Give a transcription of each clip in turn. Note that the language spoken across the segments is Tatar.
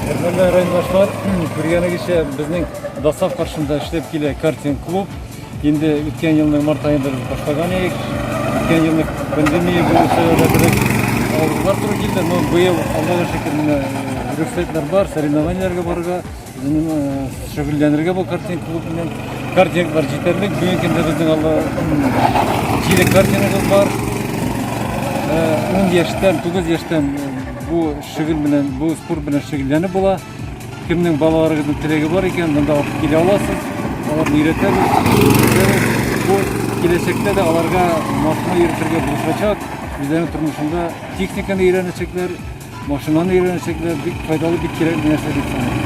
Хөрмәтле райондашлар, күргәнегезчә, безнең ДОСААФ каршында эшләп килә картинг клуб. Инде үткән елның март аенда без башлаган идек. Үткән елны пандемия булу сәбәпле бераз авырлыклар туры килде, но быел Аллага шөкер, менә рөхсәтләр бар, соревнованиеләргә барырга, шөгыльләнергә бу картинг клуб белән. Картинглар җитәрлек. Бүгенге көндә безнең алда җиде картингыбыз бар. 10 яшьтән, 9 яшьтән бу шөгыль белән, бу спорт белән шөгыльләнеп була. Кемнең балаларыгызның теләге бар икән, монда алып килә аласыз. Аларны өйрәтәбез. Бу киләчәктә дә аларга машина йөртергә булышачак. Үзләренең тормышында техниканы өйрәнәчәкләр, машинаны өйрәнәчәкләр. Бик файдалы, бик кирәкле нәрсә дип саныйм.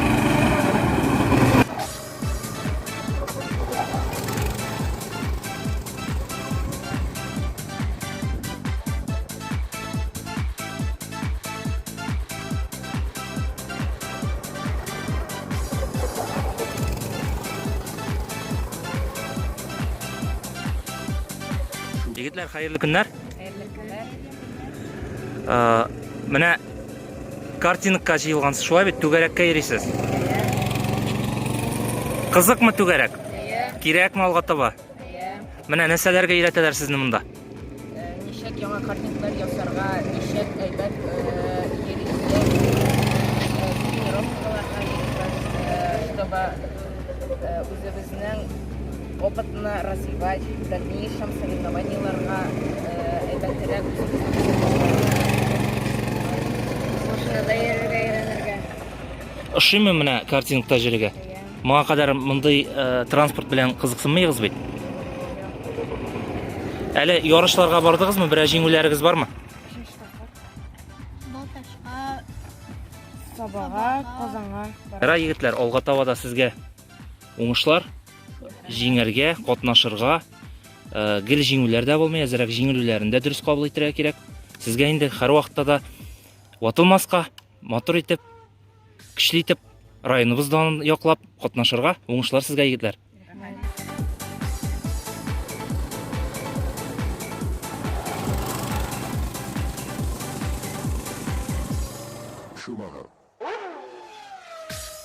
Егетләр, хәерле көннәр. Хәерле көннәр. Э, менә картингка җыелгансыз, шулай бит, түгәрәккә йөрисез. Кызыкмы түгәрәк? Кирәкме алга таба? Менә нәрсәләргә өйрәтәләр сезне монда? Ничек яңа картинглар ясарга, ничек әйбәт йөрисе, тренировкаларга йөрибез, чтобы үзебезнең опытны развивать, в дальнейшем соревнованиеларга әйбәтрәк үзебезне Машинада йөрергә өйрәнергә. Ошыймы менә картингта йөрергә? Моңа кадәр мондый э, транспорт белән кызыксынмыйгыз бит. Әле ярышларга бардыгызмы? Берәр җиңүләрегез бармы? Балтачка, Сабага, Казанга. Ярар, егетләр, алга таба да сезгә уңышлар, җиңәргә, катнашырга. Э, гел җиңүләр дә булмый, әзрәк җиңелүләрен дә дөрес кабул итәргә кирәк. Сезгә инде һәрвакытта да ватылмаска, матур итеп, көчле итеп районыбыз данын яклап катнашырга уңышлар сезгә, егетләр.